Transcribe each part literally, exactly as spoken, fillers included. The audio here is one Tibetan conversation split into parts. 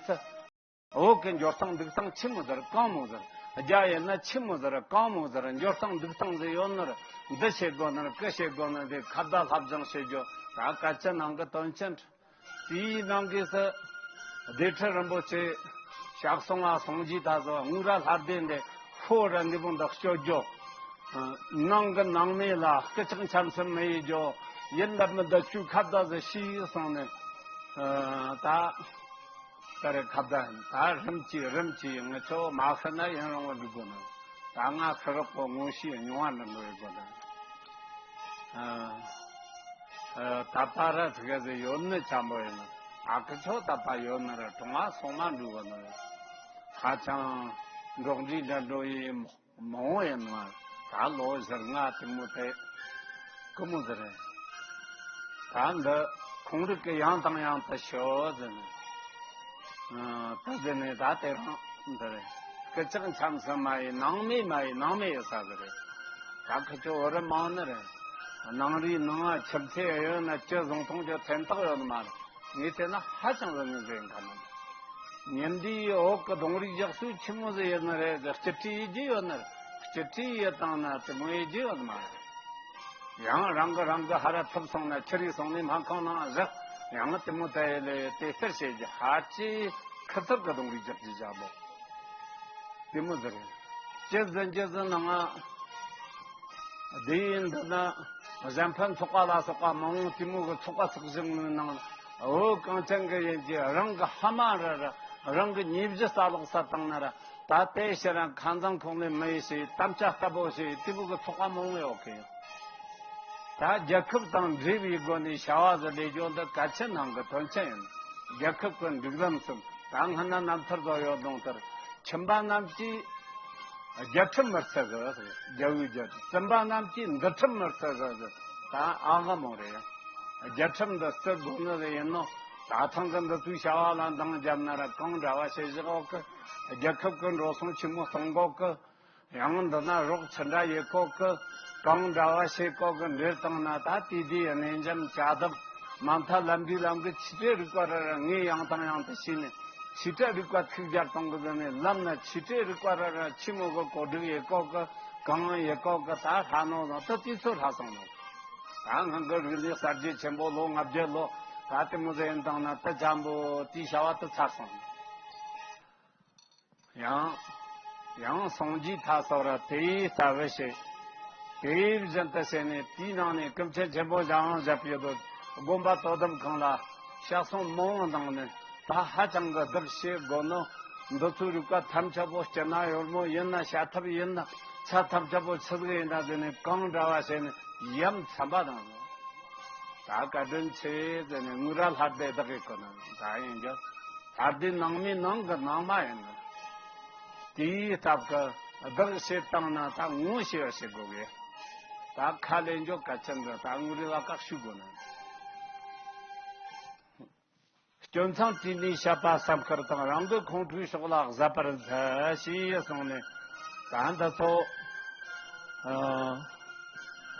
ཚེ། བོད་ཀྱི་འབྱོར་སྟངས་འདུག་སྟངས་ཆི་མོ་ཟེར་གང་མོ་ཟེར། རྒྱ་ཡིན་ན་ཆི་མོ་ཟེར་གང་མོ་ཟེར། འབྱོར་སྟངས་འདུག་སྟངས་ཟེར་ཡོད་ནི་རེད། འདི་བྱེད་དགོས་ནི་རེད། གི་བྱེད་དགོས་ནི་རེད། ཁ་བརྡ་སློབ་སྦྱོང་བྱེད་རྒྱུ་ད་སྐད་ཆ་ནང་གི་དོན་ཆེན། དེའི་ནང་གི་སི། སྡེ་ཁྲི་རིན་པོ་ཆེ་ཞག་སོང་བ་སོང་རྗེས་ད་གཟོད་དངུལ་རྭ་ལྷ་སྡེ་འདི་ཤོ་ར་འདི་བུ་འདི་སྐྱོ་རྒྱུ། ནང་གི་ནང་མི་ལ་སྐུ་ཅག་འཆམ་སེམས་མི་ཡེད་རྒྱུ། ཡིན་ལབ་མི་འདི་ཆུ་ཁ་བརྡ་ཟི་ཤི་སོང་ནས། ད་ད་རེ་ཁ་བརྡ་ཡིན། ད་རིམ་གྱིས་རིམ་གྱིས་ངི་ཆོ་མ་ཤི་ན་ཡིན་རུང་བ་འགྲིག་དགོས་ན། ད་ང་ཤི་རོགས་པོ་ངོ་ཤེས་མྱོང་བ་འདི་འགྲོ་ཡི་དགོས་ན། ད་པ་ར་ཚིག་ག་ཟེ་ཡོད་ནི་ཆ་མོ་ཡིན། ཨ་ཁུ་ཚོ་ད་པ་ཡོད་ནི་ར་གྲོང་བ་སོང་མ་འགྲོ་གི་ནི་རེད། ཧ་ཅང་འགྲོགས་འདྲིས་འདྲ་འགྲོ་ཡི་མང་བོ་ཡིན་ནི་མ་རེད། ད་ལོ་བཞི་ལྔ་དེ་མོ་དེ་ཀི་མོ་ཟེར་རེད། ད་འདི་ཁོང་རིགས་ཀྱི་ཡང་དང་ཡང་དུ་ཤོད་ཟེར་ནས། ད་དེ་ནས་ད་དེ་རང་འདི་རེད། སྐུ་ཅག་འཆམ་ས་མ་ཡི་ནང་མི་མ་ཡི་ནང་མི་ཡི་ས་གི་རེད། ད་ཁི་ཆོ་བོད་རི་མང་ནི་རེད། ནང་རིའི་ནང་ང་ཆུ་ཚད་ཡོད་ན་ཅི་བཟུང་གཏོང་རྒྱུ་ཐེན་ཐག་ཡོད་ནི་མ་རེད། ངས་བལྟས་ན་ཧ་ཅང་བཟང་ངན་ཟེར་མཁན་ནི། ཉིན་འདིའི་འོག་གི་གདོང་རིས་རྒྱག་སུ་ཆི་མོ་ཟིག་ཡོད་ནི་རེད་ཟེར། སྤྱི་ཁྲིད་ཡེ་རྒྱུ་ཡོད་ནི་རེད། སྤྱི་ཁྲིད་ཡེ་བཏང་ན་དེ་མོ་ཡེ་རྒྱུ་ཡོད་ནི་མ་རེད། ཡང་རང་གི་རང་གི་ཧ་ར་ཐུབ་སོང་ན་ཁྱི་རིགས་སོང་ནས་སྨན་ཁང་ནང་བཞག། ཡང་དེ་མོ་ད་ཡེ་ལེ་དེ་ལྟར་བྱེད་རྒྱུ་ཧ་ཅི་ཁི་ཚུར་གི་གདོང་རིས་རྒྱག་རྒྱུ་བྱ་མོ། དེ་མོ་ཟེར། ཇི་ཟིན་ཇི་ཟིན་ནང་ང་། དེ་ཡིན་འདི་ན་གཞན་ཕན་ཚོགས་པ་ལ་སོགས་པ་མང་བོ་དེ་མོ་གི་ཚོགས་པ་ཚོགས་བཞག་ནི་ནང་བོད་གངས་ཅན་གི་ཡིན་གྱི་རང་གི་ཕ་མ་ར་ར་རང་གི་ཉེ་གཞི་རྩ་ལོག་ས་བཏང་ན་ར། ད་ལྟའི་ཕྱིར་རང་ཁ་འཛིང་ཁོག་ནས་མི་ཡིས་ཞེས་དམ་བཅའ་ལྟ་བུ་ཞེས་དེ་བུ་གི་ཚོགས་པ་མང་བོ་ཡོད་གི། ད་རྒྱལ་ཁབ་དང་འབྲེལ་བའི་སྒོ་ནས་བྱ་བ་ཟིག་ལས་རྒྱུ་འདི་གལ་ཆེན་ནང་གི་དོན་ཆེན་ཡིན། རྒྱལ་ཁབ་ཀྱི་འགྲིག་ལམ་སོགས་ད་སྔ་ན་རྣམ་ཐར་བཟོ་ཡོད་དོང་ལྟར་ཁྱིམ་པ་རྣམས་ཀྱིས་རྒྱལ་ཁྲིམས་མི་བརྩི་གི་རྒྱལ་བའི་རྒྱལ་ཁྲིམས། བཙུན་པ་རྣམས་ཀྱིས་འདུལ་ཁྲིམས་མི་བརྩི་གི་ཟེར། ད་ཨ་ང་མོ་རེད། རྒྱལ་ཁྲིམས་འདི་བརྩི་དགོས་ནི་རེད་ཡིན་ནོ། ད་ཐེངས་གི་འདི་ཚོའི་བྱ་བ་ལ་འདང་བརྒྱབ་ན་ར་གང་འདྲ་བ་བྱེད་བཞག་གི། རྒྱལ་ཁབ་ཀྱི་འགྲོ་སོང་ཆེན་མོ་གཏོང་གོ་གི། ཡང་འདི་ན་རོགས་ཆི་འདྲ་ཡེ་གོ་གི། གང་འདྲ་བ་བྱེད་གོ་གི་འབྲེལ་བཏང་ན་ད་དེ་དེའི་གནས་འཇམ་བྱ་དག་མ་མཐའ་ལམ་འདི་ལམ་གི་ཆི་ཏྲེ་རིག་པ་ར་ར་ངས་ཡང་དང་ཡང་དུ་ཤེས་ནས་ཆི་ཏྲེ་རིག་པ་ཐུགས་རྒྱལ་གཏོང་གི་ཟེར་ནས་ལམ་ན་ཆི་ཏྲེ་རིག་པ་ར་ར་ཆི་མོ་གི་གོ་སྒྲིག་ཡེ་གོ་གི། གང་ཡེ་གོ་གི་ད་ལྷ་ནོ་ཟང་ད་དུས་ཚོད་ལྷ་སོང་ནོ། ད་སྔོན་གི་རིག་གནས་གསར་བརྗེ་ཆེན་པོ་ལོ་ལྔ་བརྒྱད་ལོ་ད་དེ་མོ་ཟེར་ཡིན་དང་ན་ད་འཇམ་པོ་དེའི་བྱ་བ་དུ་ཚར་སོང་ནོ། ཡང་། ཡང་སངས་རྒྱས་ཐ་སོ་ར་དེའི་ལྟ་བུ་ཞིག་དེའི་བཞིན་དུ་བྱས་ནས་དེའི་ནང་ནས་ཀུན་མཁྱེན་ཆེན་པོ་ཞང་ཞབས་ཀྱི་དགོན་པ་དོ་དམ་ཁང་ལ་ཞག་སོང་མང་བོ་འདང་ནས་ད་ཧ་ཅང་གི་བདག་བྱེད་དགོས་ནོ། འདི་ཚོའི་རིག་པ་ཐམས་ཅད་པོ་སྤྱི་ན་ཡོད་མོ་ཡིན་ན་བྱ་ཐབས་ཡིན་ན་ཆ་ཐམས་ཅད་པོ་ཆི་ཟིག་ཡིན་ན་ཟེར་ནས་གང་འདྲ་བ་བྱས་ནས་ཡ་མཚན་པ་དང་། ད་བཀའ་དྲིན་ཆེ་ཟེར་ནས་ངུ་ར་ལྷ་སྡེ་བདག་གི་ཁོ་ན་ད་ཡིན་རྒྱུ། ལྷ་སྡེ་ནང་མའི་ནང་གི་ནང་མ་ཡིན་ནོ། དེའི་སྟབས་ཀྱིས་བདག་བྱེད་བཏང་ན་ད་ངོ་ཤེས་པ་བྱེད་དགོས་གི། ད་ཁ་ལས་འཇོག་གལ་ཆེན་འདི་ད་ངུ་རི་བ་བཀག་ཞུ་དགོས་ན། སྐྱོན་མཚང་དྲིས་ནས་བཤད་པ་བསམ་ཁར་དང་རང་གི་ཁོང་ཁྲོའི་ཕྱོགས་ལ་གཟབ་པར་མཛད་ཞེས་གསུངས་ནས། ད་འདི་ཚོ།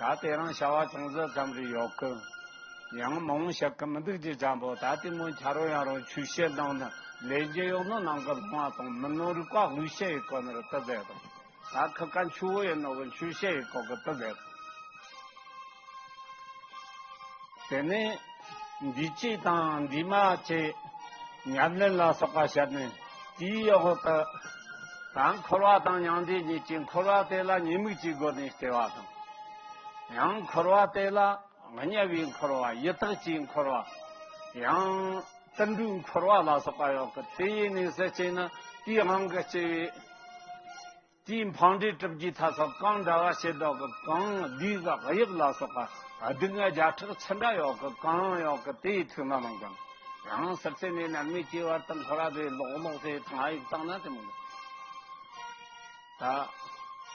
ཨ། ད་དེ་རིང་བྱ་བ་ཅུང་ཟད་ཙམ་རེ་ཡོད་གི། ཡང་མང་བཤད་གི་མི་འདུག་ཅེས་འཇམ་པོ་ད་དེ་མོ་ཁྱ་རོ་ཡང་རོ་ཆོས་བཤད་ནང་ན་ལས་རྒྱུ་ཡོད་ནོ་ནང་གི་ལྷུང་བ་དང་མི་ནོར་རིག་པ་དབུས་བཤད་ཡི་གོ་ནི་རེད་ད་ཟེར་དང་། ད་ཁི་ཀ་ཆུ་བོ་ཡིན་ནོ་གི་ཆོས་བཤད་ཡི་གོ་གི་ད་ཟེར་དང་། དེ་ནས་འདུས་བྱས་དང་འདུས་མ་བྱས་ཉམས་ལེན་ལ་སོགས་པ་བཤད་ནས་དེའི་འོག་ཏུ་ད་འཁོར་བ་དང་མྱང་འདས་གཉིས་ཀྱི་འཁོར་བ་དེ་ལ་ཉེས་དམིགས་ཀྱི་སྒོ་ནས་བལྟས་པ་དང་། ཡང་འཁོར་བ་དེ་ལ་དམྱལ་བའི་འཁོར་བ་ཡི་དྭགས་ཀྱི་འཁོར་བ་ཡང་དུད་འགྲོའི་འཁོར་བ་ལ་སོགས་པ་ཡོད་གི། དེ་ཡིན་ནས་ཟེར་བྱས་ན་དེའི་དབང་གིས་སྐྱེ་བའི། དེའི་འཕང་འགྲོས་གྲུབ་རྒྱུའི་ཐབས་སོགས་གང་འདྲ་བ་བྱེད་དོ་གི། གང་ལུས་ཀྱི་དབྱིབས་ལ་སོགས་པ་སྡུག་བསྔལ་བརྒྱ་ཕྲག་ཆི་འདྲ་ཡོད་གི། གང་ཡོད་གི་དེའི་ཐུགས་ན་ལོང་གང་། ཡང་སྲིད་རྩེ་ནས་མནར་མེད་ཀྱི་བར་དུ་འཁོར་བ་དེ་ལོག་ལོག་དེ་ཐང་ཨ་ཡིག་བཏང་ན་དེ་མོ་ད་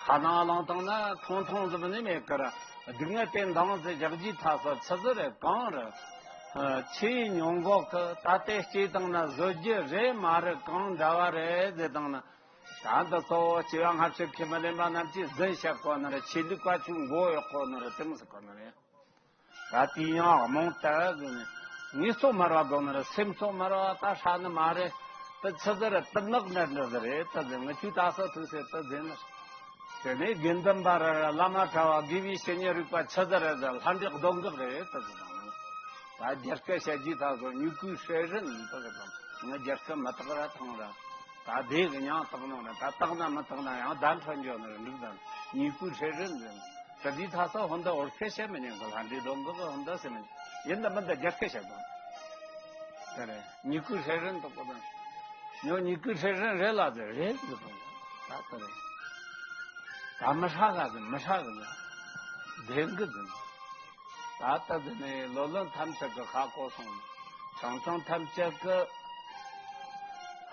ཁ་ནང་ལོང་བཏང་ན་ཐུང་ཐུང་ཟིག་ནི་མེད་གི་ར། སྡུག་བསྔལ་དེ་འདང་ཟེར་རྒྱག་རྒྱུའི་ཐབས་སོགས་ཆི་ཟིག་རེད་གང་རེད། ཆེས་ཉུང་གོ་གི། ད་ལྟའི་སྐྱེས་བཏང་ན་བཟོ་རྒྱུ་རེད་མ་རེད་གང་འདྲ་བ་རེད་ཟེར་བཏང་ན། ད་འདི་ཚོ་སྐྱེ་བ་སྔ་ཕྱི་ཁས་མི་ལེན་པ་རྣམས་ཀྱིས་རྫུན་བཤད་གོ་ནི་རེད། ཆོས་ལུགས་པ་ཚོས་མགོ་གཡོག་གོ་ནི་རེད། དེ་མོ་ཟེར་གོ་ནི་རེད། ད་དེ་ཡང་རྨོངས་དད་ཟེར་ནས་ངེས་སོ་མར་བ་དགོས་ནི་རེད། སེམས་སོ་མར་བ་ད་ཧྲ་ནི་མ་རེད། ད་ཆི་ཟེར་ར་དུ་ནག་ནར་འདྲ་ཟེར་རེད། ད་ཟེར་ང་ཁྱོད་ད་ས་ཐུག་ཟེར་ད་ཟེར་ན། དེ་ནས་དགེ་འདུན་པ་ར་ར་བླ་མ་གྲྭ་བ་དགེ་བའི་བཤེས་གཉེན་རིག་པ་ཆི་ཟེར་ར་ཟེར་ལྷ་འདྲེ་གདོན་བགེགས་རེད་ད་ཟེར་དང་། ད་རྒྱ་སྐད་བཤད་རྒྱུ་ད་གོ་མྱུ་གུའི་སྲད་རིན་ད་ཟེར་དང་། ང་རྒྱ་སྐད་མི་དག་ར་ཐང་ར། ད་དེ་གི་མྱང་དག་ནོ་ར། ད་དག་ན་མི་དག་ན་ཡང་བརྡ་འཕྲོད་འཇོག་ནི་ར་འགྲིག་དང་། མྱུ་གུའི་སྲད་རིན་ཟེར། ད་འདི་ཐ་ས་ཧོན་ད་འོར་ཁེ་བཤད་མི་ཉན་གི་ལྷ་འདྲེ་སྡོང་གི་ཧོན་ད་ཟེར་མི་ཉན། ཡིན་ད་མིན་ད་རྒྱ་སྐད་བཤད་དགོས། དེ་རེད། མྱུ་གུ་ཧྲེ་རིན་དུ་གོ་དང་། ཉོ་མྱུ་གུ་ཧྲེ་རིན་རེད་ལ་ཟེར་རེད་ཟེར་དང་། ད་ད་རེད། ད་མི་ཧྲ་ག་ཟེར་མི་ཧྲ་གི་ཟེར། བདེན་གི་ཟེར། ད་ད་ཟེར་ནས་ལོ་ལོན་ཐམས་ཅད་གི་ཁ་གོ་སོང་། ཆུང་ཆུང་ཐམས་ཅད་གི་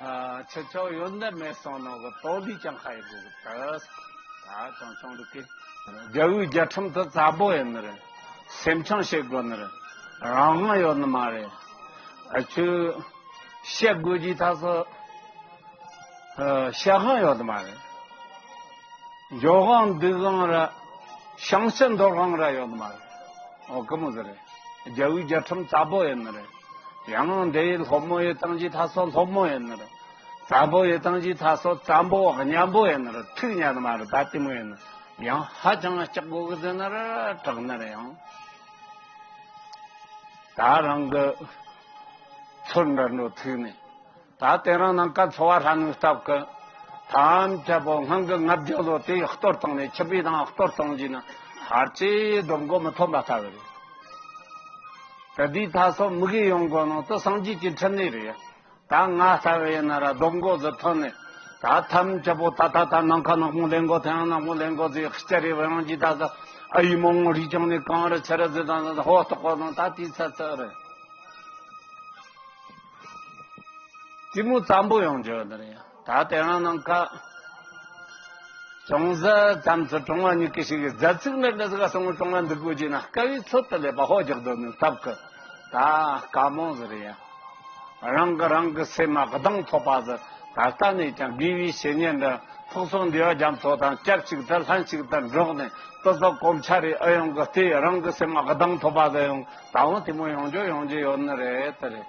ཨ། ཁྱེད་ཅག་ཡོན་ཏན་མེད་སོང་ནོ་གི་དོ་ལི་ཅང་ཁ་ཡི་གུ་གི་ད། ད་ཆུང་ཆུང་རིག་གི། རྒྱལ་བོའི་རྒྱལ་ཁྲིམས་དེ་རྩ་པོ་ཡིན་ནི་རེད། སེམས་ཆུང་བྱེད་དགོས་ནི་རེད། རང་དབང་ཡོད་ནི་མ་རེད། ཨ་ཆུ། བཤད་དགོས་ཀྱི་ད་སོ། ཨ། བཤད་དབང་ཡོད་ནི་མ་རེད། འཇོག་དབང་འདུག་དབང་ར། བྱང་ཕྱིར་འདོར་དབང་ར་ཡོད་ནི་མ་རེད། ཨོ་ཀི་མོ་ཟེར་རེད། རྒྱལ་བོའི་རྒྱལ་ཁྲིམས་རྩ་པོ་ཡིན་ནི་རེད། ཡང་འདི་ཡི་སློབ་མོ་ཡི་སྟངས་ཀྱི་ཐ་སོ་སློབ་མོ་ཡིན་ནི་རེད། རྩ་པོ་ཡི་སྟངས་ཀྱི་ཐ་སོ་རྩ་པོ་གཉན་པོ་ཡིན་ནི་རེད། ཐུག་ཉན་ནི་མ་རེད། ད་ལྟད་མོ་ཡིན་ནི་ཡང་ཧ་ཅང་སྐྲག་དགོས་གི་ཟེར་ན་ར་སྐྲག་ནི་རེད་ཡང་། ད་རང་གི་ཚུར་འདྲ་འགྲོ་ཐུག་ནས། ད་དེ་རིང་ནངས་ཀ་འཚོ་བ་ཧྲ་ནུས་སྟབས་ཀྱིས་ཐམས་ཅད་པོ་སྔོན་གྱི་ལྔ་བརྒྱ་ལོ་དེ་གཏོར་བཏང་ནས་ཆུ་བེད་དང་གཏོར་བཏང་རྗེས་ན་ཧར་ཅེ་སྡོམ་མགོ་མི་ཐོན་པ་ལྟ་བུ་རེད། ད་དེའི་ཐ་སོ་མི་གི་ཡོང་དགོས་ནང་དུ་སངས་རྒྱས་ཀྱི་འཕྲིན་ལས་རེད། ད་ང་ལྟ་བུ་ཡིན་ན་ར་སྡོམ་མགོ་ཟིག་ཐོན་ནས་ད་ཐམས་ཅད་པོ་ད་ད་ད་ནམ་མཁའ་ནག་མོ་ལེན་དགོས། ཐང་ནག་མོ་ལེན་དགོས་ཟིག་སྐྱ་རེ་བ་ཡང་ཅི་ད་ཟ་ཨ་ཡི་མོ་ངོ་རི་ཅང་ནས་གང་རེ་ཆ་རེ་ཟིག་དང་ཧོ་ཏོག་གོ་དང་ད་དེའི་ཚ་ཚ་རེད། དེ་མོ་ཙམ་པོ་ཡོང་རྒྱུ་ནི་རེད། ད་དེ་རང་ནང་ཁ་ཅུང་ཟད་ཙམ་ཚོ་གྲོང་བ་ཉིད་ཀྱི་ཞིག་གི་རྫ་ཚིག་ནི་འདྲ་ཟིག་སོང་གྲོང་བ་འདུག་དགོས་ཀྱི་ན་དཀའ་བའི་ཚོད་དུ་ལས་པ་ཧོ་རྒྱག་འདོད་ནི་སྟབས་ཀྱིས་ད་དཀའ་མོ་ཟིག་རེད་ཡ། རང་གི་རང་གི་སེམས་མ་གདེང་ཐོབ་པ་ཟིག་ད་ལྟ་ནས་ཀྱང་དགེ་བའི་བཤེས་གཉེན་འདྲ་ཕུགས་སོགས་འདུས་པ་རྒྱ་མཚོ་དང་སྐྱབས་གཅིག་ཏུ་ལྷན་གཅིག་ཏུ་འགྲོགས་ནས་དུ་ཟོག་གོམ་ཆ་རེ་ཨེ་ཡོང་གི་སྟེ་རང་གི་སེམས་མ་གདེང་ཐོབ་པ་ཟིག་ཡོང་ད་འོང་དེ་མོ་ཡོང་རྒྱུ་ཡོང་རྒྱུ་ཡོད་ནི་རེད་དེ་རེད།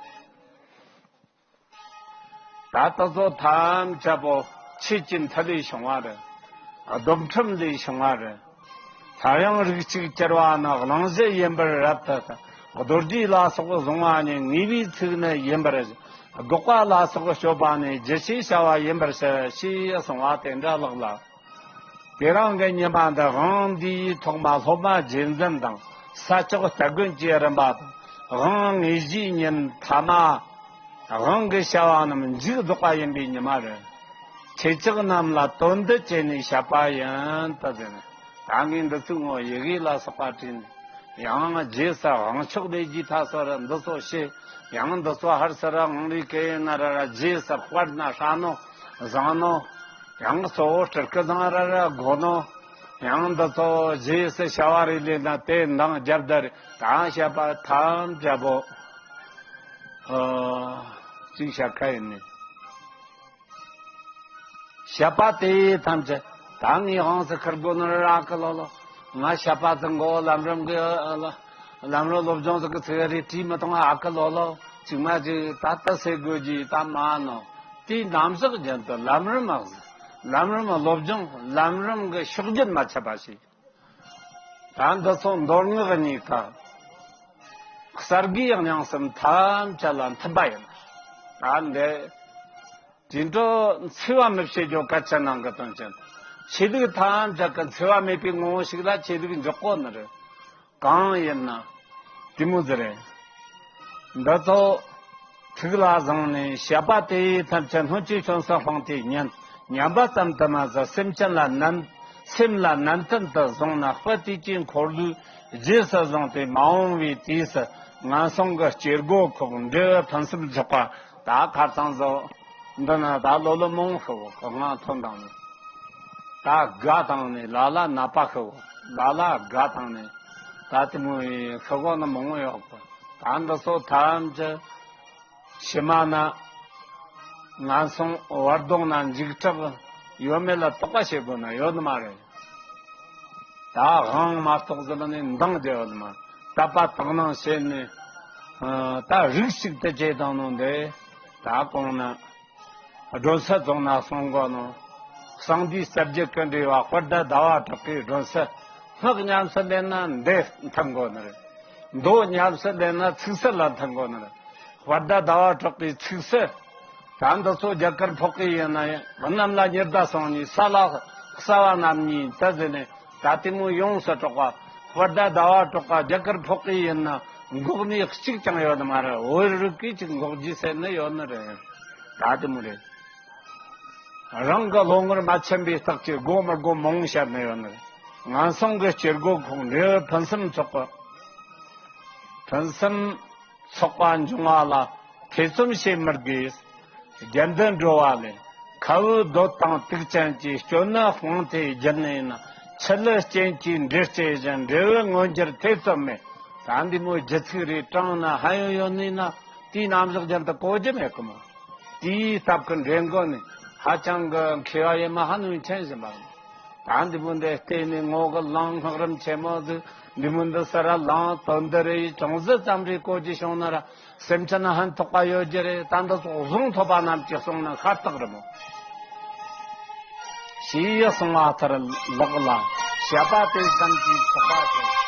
ད་ལྟ་ཚོ་ཐམས་ཅད་པོ་ཆོས་ཀྱི་མཐུ་ལས་བྱུང་བ་རེད། སྡོམ་ཁྲིམས་ལས་བྱུང་བ་རེད། ས་ཡང་རིགས་གཅིག་གྱུར་པ་ནི་གླེང་གཞི་ཡིན་པར་རབ་ཏུ་བསྟན། རྡོ་རྗེ་ལ་སོགས་བཟུང་བ་ནི་ངེས་པའི་ཚིག་ནི་ཡིན་པར། འགོག་པ་ལ་སོགས་སྤྱོད་པ་ནི་རྒྱུ་ཞེས་བྱ་བ་ཡིན་པར་བཤད། ཞེས་གསུངས་པ་དེ་འདྲ་ལགས་ལ། དེ་རིང་གི་ཉི་མ་འདི་དབང་འདིའི་ཐོག་མ་སློབ་མ་རྗེས་འཛིན་དང་ས་ཕྱོགས་སྟ་གོན་གྱི་རིམ་པ་དང་དབང་དངོས་གཞིའི་ཉིན་ཐ་མ། དབང་གི་བྱ་བ་རྣམས་མཇུག་རྫོགས་པ་ཡིན་པའི་ཉི་མ་རེད། ཁྱེད་ཅག་རྣམས་ལ་དོན་འདི་བཅས་ནས་བཤད་པ་ཡིན་ད་ཟེར་ནས། ད་ངས་འདི་ཚོའི་ངོ་ཡི་གེ་ལ་སོགས་པ་བྲིས་ནས་ཡང་རྗེས་སུ་དབང་ཆོག་ལས་ཀྱི་ཐ་སོ་ར་འདི་ཚོ་ཤེས། ཡང་འདི་ཚོ་ཧར་སི་ར་དབང་ལས་སྐད་ཡིན་ན་ར་ར་རྗེས་སུ་དཔར་ན་ཧྲ་ནོ་བཟང་ནོ། ཡང་གཙོ་བོ་སྤྲུལ་སྐུ་ཚང་ར་ར་དགོ་ནོ། ཡང་འདི་ཚོ་རྗེས་སུ་བྱ་བ་རེ་ལས་ན་དེ་འདང་རྒྱབ་ད་རེ་ད་བཤད་པ་ཐམས་ཅད་པོ། ཨ། ཅིག་བཤད་ཁ་ཡིན་ནི། བཤད་པ་དེ་ཐམས་ཅད་ད་ངས་དབང་སུ་ཁུར་དགོས་ནོ་ར་ཨ་ཁུ་ལོ་ལོ། ང་བཤད་པ་ཚང་གོ་ལམ་རིམ་གི་ལམ་རིམ་སློབ་སྦྱོང་ཟིག་གི་ཚིག་རེ་བྲིས་མི་གཏོང་ཨ་ཁུ་ལོ་ལོ། ཅིག་མ་ཅིག་ད་ལྟ་ཟེར་དགོས་ཀྱི་ད་མ་ནོ། དེའི་ནམ་ཟག་རྒྱུན་དུ་ལམ་རིམ་མ་ཟིག་ལམ་རིམ་སློབ་སྦྱོང་ལམ་རིམ་གི་ཕྱོགས་རྒྱུན་མ་ཆད་པ་ཞིག་ད་འདི་ཚོ་མདོ་སྔགས་གཉིས་ཀ་གསར་བརྗེའི་སྙིང་གསུམ་ཐམས་ཅད་ལ་མཐུན་པ་ཡིན། ད་འདི་དེ་འདྲ་འཚེ་བ་མི་བྱེད་རྒྱུ་གལ་ཆེ་ནང་གི་དོན་ཅན། ཆོས་ལུགས་ཐམས་ཅད་ཀྱི་འཚེ་བ་མེད་པའི་ངོ་བོ་ཞིག་ལ་ཆོས་ལུགས་འཇོག་གོ་ནི་རེད། གང་ཡིན་ན་དེ་མོ་ཟེར་རེད། འདི་ཚོ་ཐུགས་ལ་བཟུང་ནས་བཤད་པ་དེ་ཐམས་ཅད་སྔོན་གྱི་ཆོས་སུ་སྤངས་ཏེ་ཉན། ཉན་པ་ཙམ་དུ་མ་ཟད་སེམས་ཅན་ལ་ནན་སེམས་ལ་ནན་ཏན་དུ་བཟུང་ན་དཔེ་དེ་ཀྱི་འཁོར་ལོའི་རྗེས་སུ་བཟུང་སྟེ་མ་འོངས་པའི་དུས་སུ་ངན་སོང་གི་སྐྱེ་སྒོ་ཁོག་འབྲས་བུ་ཕུན་སུམ་འཇོག་པ་ད་ཁ་ཚང་བཟོ། འདི་ན་ད་ལོ་ལོ་མང་ཤི་བོ་གོ་ང་ཐོན་དང་ནི། ད་དགའ་དང་ནི་ལ་ལ་ནད་པ་ཤི་བོ་ལ་ལ་དགའ་དང་ནི། ད་དེ་མོ་ཡི་ཤི་བོ་ནི་མང་བོ་ཡོད་གོ་ད་འདི་ཚོ་ཐམས་ཅད་ཕྱི་མ་ན་ངན་སོང་བར་དོ་ན་འཇིགས་སྐྲག་ཡོད་མེད་ལ་དོགས་པ་བྱེད་དགོས་ན་ཡོད་ནི་མ་རེད། ད་དབང་མ་གཏོགས་ཟེར་ནས་འདང་རྒྱག་ཡོད་ནི་མ་དད་པ་དག་སྣང་བྱས་ནས་ད་རིགས་ཤིག་ཏུ་བྱེད་དང་ནོ་འདི་ད་གོང་ན། སྒྲོན་གསལ་རྫོང་ན་གསུང་གོ་ནོ། གསང་འདུས་རྩ་བརྒྱུད་ཀྱི་འགྲེལ་བ་དཔལ་ལྡན་ཟླ་བ་གྲགས་པའི་སྒྲོན་གསལ། སྔགས་ཉམས་སུ་ལེན་ན་འདི་མཐུན་གོ་ནི་རེད། མདོ་ཉམས་སུ་ལེན་ན་ཚིག་གསལ་ལ་མཐུན་གོ་ནི་རེད། དཔལ་ལྡན་ཟླ་བ་གྲགས་པའི་ཚིག་གསལ། ད་འདི་ཚོ་རྒྱ་གར་ཕོག་གི་ཡིན་ན་ཡང་གནམ་ལ་ཉི་ཟླ་སོང་ནས་ས་ལ་གསལ་བ་རྣམ་གཉིས་ད་ཟེར་ནས། ད་དེ་མོ་ཡོངས་སུ་གྲགས་པ། དཔལ་ལྡན་ཟླ་བ་གྲགས་པ་རྒྱ་གར་ཕོག་གི་ཡིན་ན་འགོག་ནི་གཅིག་ཀྱང་ཡོད་ནི་མ་རེད། བོད་རིགས་ཀྱིས་ཅིག་འགོག་རྒྱུ་ཟེར་ནི་ཡོད་ནི་རེད། ད་དེ་མོ་རེད། རང་གི་བློ་ངོར་མ་ཆེན་པའི་རྟགས་ཀྱིས་དགོས་མི་དགོས་མང་བཤད་ནི་ཡོད་ནི་རེད། ངན་སོང་གི་སྐྱེ་སྒོ་ཁོང་འབྲས་བུ་ཕུན་སུམ་ཚོགས་པ། ཕུན་སུམ་ཚོགས་པ་འབྱུང་བ་ལ་ཐེ་ཚོམ་བྱེད་མི་དགོས། རྒྱལ་འདི་འགྲོ་བ་ལས། ཁ་བུ་རྡོ་དང་དུག་ཅན་གྱི་སྐྱོན་ནི་སྤངས་ཏེ་བརྒྱུད་ནས་ན། ཆུ་ལུད་རྐྱེན་གྱིས་འབྲས་སྐྱེ་བཞིན། འབྲས་བུ་མངོན་གྱུར་ཐེ་ཚོམ་མེད། ད་འདི་མོ་རྒྱུ་ཚིག་རེ་དྲངས་ན་ཧ་ཡང་ཡོད་ནི་ན། དེའི་རྣམ་གཞག་རྒྱུན་དུ་གོ་རྒྱུ་མེད་གི་མོ། དེའི་སྟབས་ཀྱིས་འདྲེན་དགོས་ནི་ཧ་ཅང་གི་མཁས་པ་ཡིན་མ་ཧ་ནུས་མཁྱེན་བཞིན་པ། ད་འདི་མོ་འདི་བལྟས་ནས་ངོ་གི་ལང་སྔགས་རིམ་ཆེན་མོ་ཟིག་འདི་མོ་འདི་ས་ར་ལང་དོན་འདི་རེ་ཅུང་ཟད་ཙམ་རེ་གོ་རྒྱུ་བྱུང་ན་ར། སེམས་ཅན་ལ་ཕན་ཐོགས་པ་ཡོད་རྒྱུ་རེད། ད་འདི་ཚོ་གཟུངས་ཐོབ་པ་རྣམས་ཀྱིས་གསུངས་ན་ཤ་སྟག་རེད་མོ། ཞེས་གསུངས་པ་ལྟར་ལགས་ལ། བཤད་པ་དེ་ཙམ་གྱིས་ཆོག་པ་སྟེ།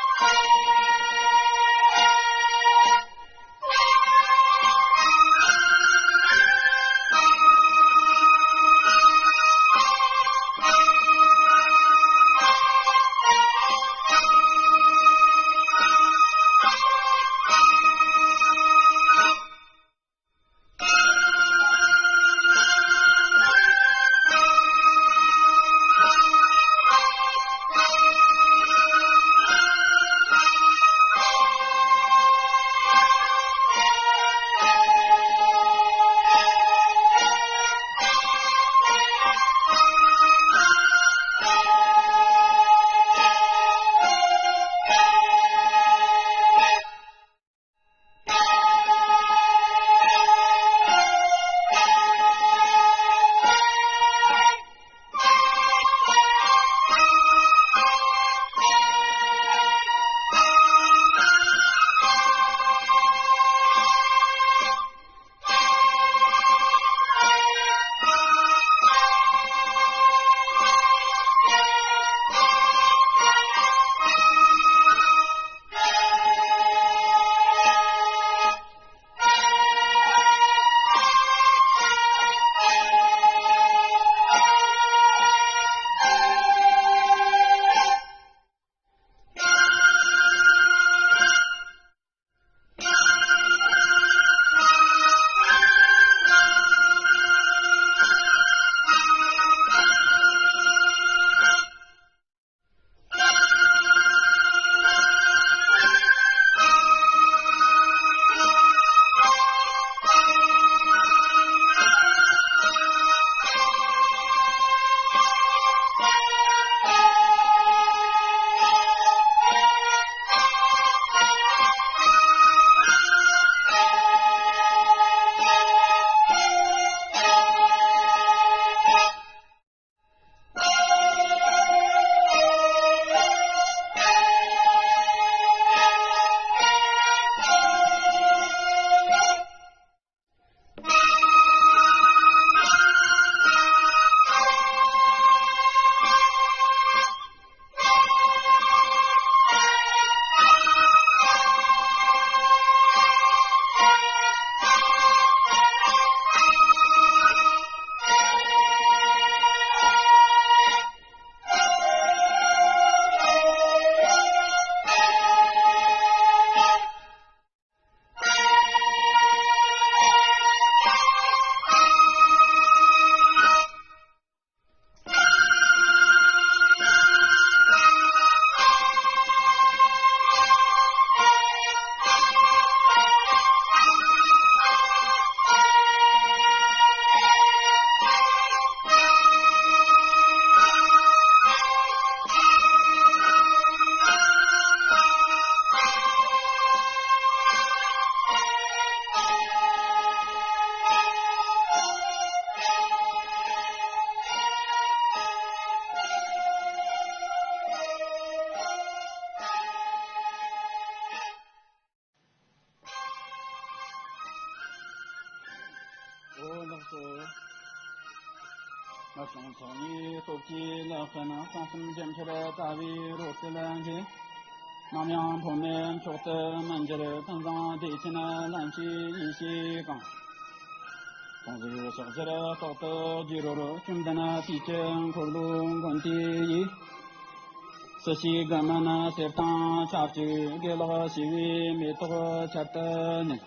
ལྷག་བྱུང་ཚོགས་གཉིས་སྟོབས་ཀྱིས་ལེགས་བརྟན་གསང་གསུམ་རྒྱ་མཚོར་ལྟ་བའི་རོ་བརྟུལ་གྱིས། ནམ་ཡང་འཕོ་མེད་མཆོག་ཏུ་མི་འགྱུར་ཀུན་བཟང་བདེ་ཆེན་ལྷ་མཆོག་ཡེ་ཤེས་གང་། སྟོང་གཟུགས་ཕྱག་རྒྱར་རྟག་ཏུ་དགྱེས་རོལ། བཅོམ་ལྡན་དུས་ཀྱི་འཁོར་ལོའི་མགོན་དེ་ཡིས། སྲིད་ཞིའི་རྒུད་མུན་སེལ་དང་ཆབས་ཅིག་དགེ་ལེགས་ཞི་བའི་མེ་ཏོག་ཆར་དུ་ནི།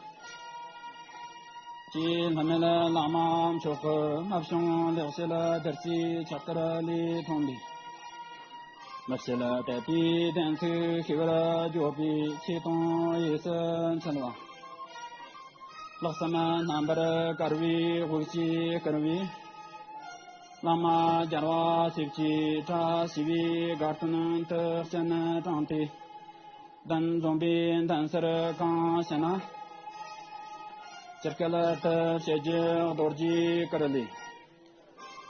ཀྱེ་ལྷམ་མེ་ལ་བླ་མ་མཆོག་གི། ལྷག་བྱུང་ལེགས་བཤད་བདུད་རྩིའི་ཆར་ཐར་ལས་ཐོན་པའི། མི་ཕྱེད་དད་པའི་གདན་ཚིགས་ཤེས་པར་འཇོག་པའི་ཆོས་དང་ཡིད་སུ་འཆར་བ། ལྷག་བསམ་རྣམ་པར་དཀར་བའི་དབུགས་ཀྱིས་བསྐུལ་བའི། བླ་མ་རྒྱལ་བ་སྲས་ཀྱི་གྲགས་ཞི་བའི་དགའ་སྟོན་དུ་སྤྱན་དྲངས་ཏེ། གདན་འཛོམས་པའི་གདན་སར་གང་ཞེ་ན། ཇི་སྐད་དུ་བཤད་རྒྱུ་རྡོ་རྗེའི་གུར་ལས།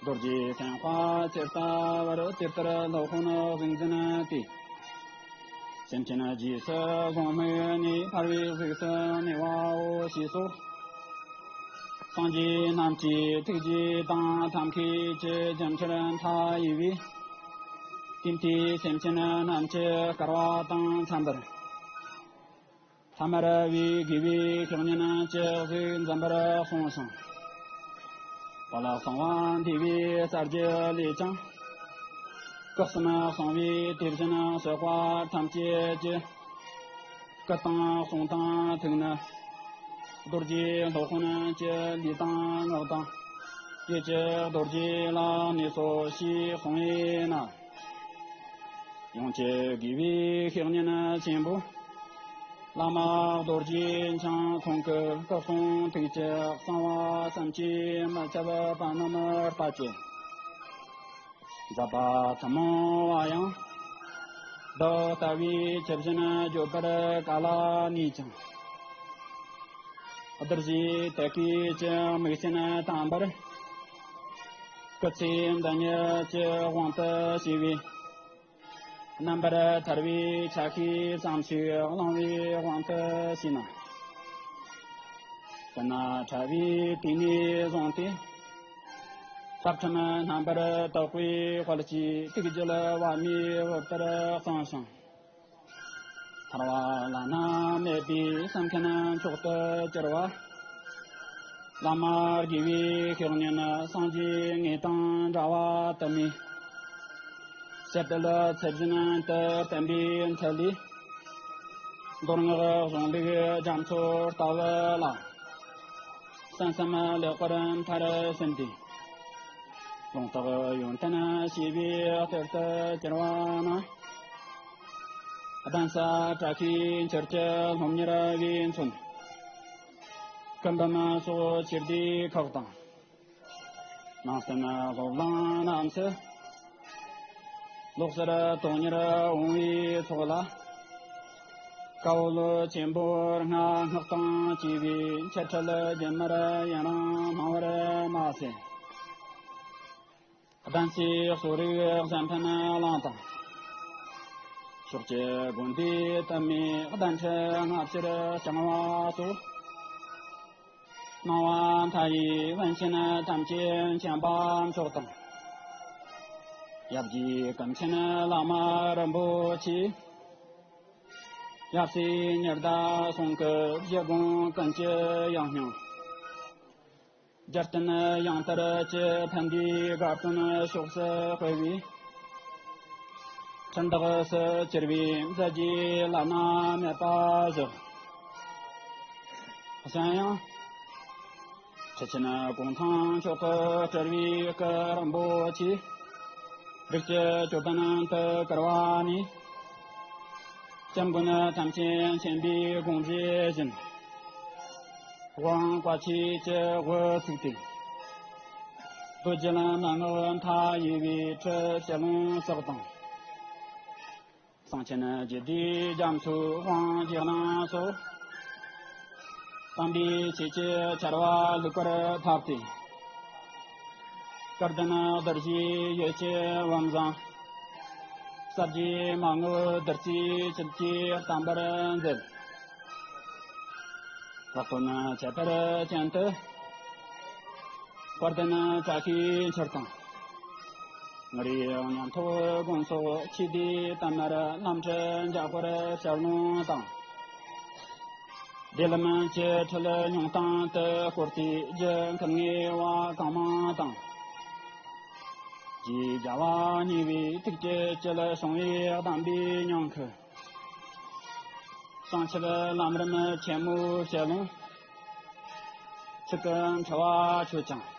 རྡོ་རྗེ་སེམས་དཔའ་ཇི་ལྟ་བར་དེ་ལྟར་སློབ་དཔོན་གཟུགས་འཛིན་ཏེ། སེམས་ཅན་རྗེས་སུ་བཟུང་དམིགས་ནས། ཕལ་བའི་གཟུགས་སུ་གནས་པའོ་ཞེས་སོགས། སངས་རྒྱས་རྣམས་ཀྱི་ཐུགས་རྗེ་དང་། ཐབས་མཁས་ཀྱི་རྒྱ་མཚོར་མཐའ་ཡས་པའི། ཀུན་ཏུ་སེམས་ཅན་རྣམས་ཀྱི་དཀའ་བ་དང་འཚམ་པར། ཐ་མལ་པའི་དགེ་བའི་བཤེས་གཉེན་ཇི་ཟིག་འཛིན་པར་གསུངས་ཤིང་། དཔལ་གསང་བ་འདུས་པའི་རྩ་རྒྱུད་ལས་ཀྱང་། སྐུ་གསུམ་གསང་བའི་དེ་བཞིན་གཤེགས་པ་ཐམས་ཅད་ཀྱི། སྐུ་དང་གསུང་དང་ཐུགས་ནི། རྡོ་རྗེ་སློབ་དཔོན་གྱི་ལུས་དང་ངག་དང་། ཡིད་ཀྱི་རྡོ་རྗེ་ལ་གནས་སོ་ཞེས་གསུངས་པས་ན། ཡང་ཅིག་དགེ་བའི་བཤེས་གཉེན་ཆེན་པོ། བླ་མ་རྡོ་རྗེ་འཆང་ཁོང་གི་སྐུ་གསུང་ཐུགས་ཀྱི་གསང་བ་བསམ་གྱིས་མི་ཁྱབ་པ་རྣམས་ལྟ་ཅི། མཛད་པ་ཐུན་མོང་བ་ཡང་། བདག་ལྟ་བུའི་ཆུ་བཞིན་བརྗོད་པར་ག་ལ་ནུས་ཀྱང་། གདུལ་བྱའི་དད་གུས་ཀྱི་མིག་ཅན་དམ་པར། སྐུ་ཚེ་འདི་ཉིད་ཀྱི་དབང་དུ་བྱས་པའི། རྣམ་པར་ཐར་པའི་ཆ་ཤས་ཙམ་ཞིག་བླང་བའི་དབང་དུ་བྱས་ན། སྤྱན་ནས་ཕྲ་བའི་དུས་ནས་བཟུང་སྟེ། ཐབས་ཁྲིམས་རྣམ་པར་དག་པའི་དཔལ་གྱི་ཐུགས་རྒྱུད་བ་མེ་འབར་ལྟར་གཙང་ཞིང་། ཐར་པ་བླ་ན་མེད་པའི་སེམས་མཁན་མཆོག་ཏུ་གྱུར་པ། བླ་མ་དགེ་བའི་བཤེས་གཉེན་སངས་རྒྱས་དངོས་དང་འདྲ་བ་དུ་མས། ཞབས་པད་ཚེ་བཞིན་དུ་བསྟན་པའི་མཐུ་ལས། མདོ་སྔགས་གཞུང་ལུགས་རྒྱ་མཚོ་ལྟ་བུ་ལ། གསན་བསམ་ལེགས་པར་མཐར་ཕྱིན་ཏེ། ལུང་རྟོགས་ཡོན་ཏན་ཤེས་པའི་གཏེར་དུ་གྱུར་པ་ན། གདན་ས་བཀྲ་ཤིས་འཁྱིལ་གྱི་སློབ་གཉེར་བའི་མཚོན། སྐུ་འབུམ་སོགས་ཕྱིར་བསྡུས་ཁག་དང་། ནང་གསན་སློབ་གླེང་རྣམས་སུ། ལོག་སར་དོན་གཉེར་འོང་བའི་ཚོགས་ལ། དཀའ་བ་ཆེན་པོ་སྔ་སྔགས་དང་བཅས་པའི་འཆད་ཁྲིད་རྒྱུན་མར་ཡུན་རིང་གནང་བར་མ་ཟད། གདན་སའི་གསོ་རིག་གཞན་ཕན་གླིང་དང་། ཕྱོགས་ཀྱི་དགོན་སྡེ་དུ་མའི་གདན་ཁྲི་སྔ་ཕྱིར་བསྐྱངས་པ་སོགས། གནང་བ་མཐའ་ཡས་པཎ་ཆེན་ཐམས་ཅད་མཁྱེན་པ་མཆོག་དང་། ཡབ་རྗེ་ཀུན་མཁྱེན་བླ་མ་རིན་པོ་ཆེ། ཡབ་སྲས་ཉི་ཟླ་ཟུང་གི་བཞེད་དགོངས་ཀུན་གྱི་ཡང་སྙིང་། རྒྱལ་བསྟན་ཡང་དར་གྱི་ཕན་བདེའི་དགའ་སྟོན་ཕྱོགས་སུ་སྤེལ་བའི། འཕྲིན་ཐོགས་སུ་གྱུར་པའི་མཛད་རྗེས་བླ་ན་མེད་པ་བཞག། གཞན་ཡང་། ཁྲི་ཆེན་གུང་ཐང་མཆོག་ཏུ་སྤྲུལ་བའི་སྐུ་རིན་པོ་ཆེ། རིགས་ཀྱི་ཅོད་པན་དུ་བཀུར་བ་ནས། སྐྱབས་མགོན་ཐམས་ཅད་མཁྱེན་པའི་དགོངས་བཞེད་བཞིན། དབང་བཀའ་ཆོས་ཀྱི་འོད་ཚུགས་ཏེ། རྡོ་རྗེ་ལ་མན་ངག་མཐའ་ཡས་པའི་ཁྲི་བྱ་ལུང་སོགས་དང་། གསང་ཆེན་རྒྱུད་སྡེའི་རྒྱ་མཚོའི་དབང་གི་གླིང་སོགས། དམ་པའི་ཆོས་ཀྱི་ཆར་པ་ལུད་པར་ཕབ་སྟེ། སྐལ་ལྡན་རྡོ་རྗེའི་ཡུལ་གྱི་བུམ་བཟང་། ཟབ་རྒྱས་མ་དངུལ་བདུད་རྩིའི་བཅུད་ཀྱིས་བརྟན་པར་མཛད། ལྷག་དོན་ཁྱད་པར་ཅན་དུ། དཔལ་ལྡན་བཀྲ་ཤིས་འཁྱིལ་དང་། ང་རའི་ཉམས་ཐོག་དགོངས་སོགས་ཆོས་སྡེ་དམ་མར་རྣམ་འཕྲུལ་འཇམ་དཔལ་ཞལ་ལུང་དང་། བདེ་ལམ་གྱི་ཁྲིད་མྱོང་སྟངས་དེ་སྐོར་དེའི་རྒྱུ་མཁན་ངེས་པ་གང་མང་དང་། རྗེ་རྒྱལ་བ་ཉེ་བའི་ཐུགས་ཀྱི་དཀྱིལ་བྱུང་བའི་གདམས་པའི་ཉམས་ཁུ། བྱང་ཆུབ་ལམ་རིམ་ཆེན་མོའི་ཞལ་ལུང་། ཚིག་གི་འཁྲུལ་བ་ཆོད་ཅིང་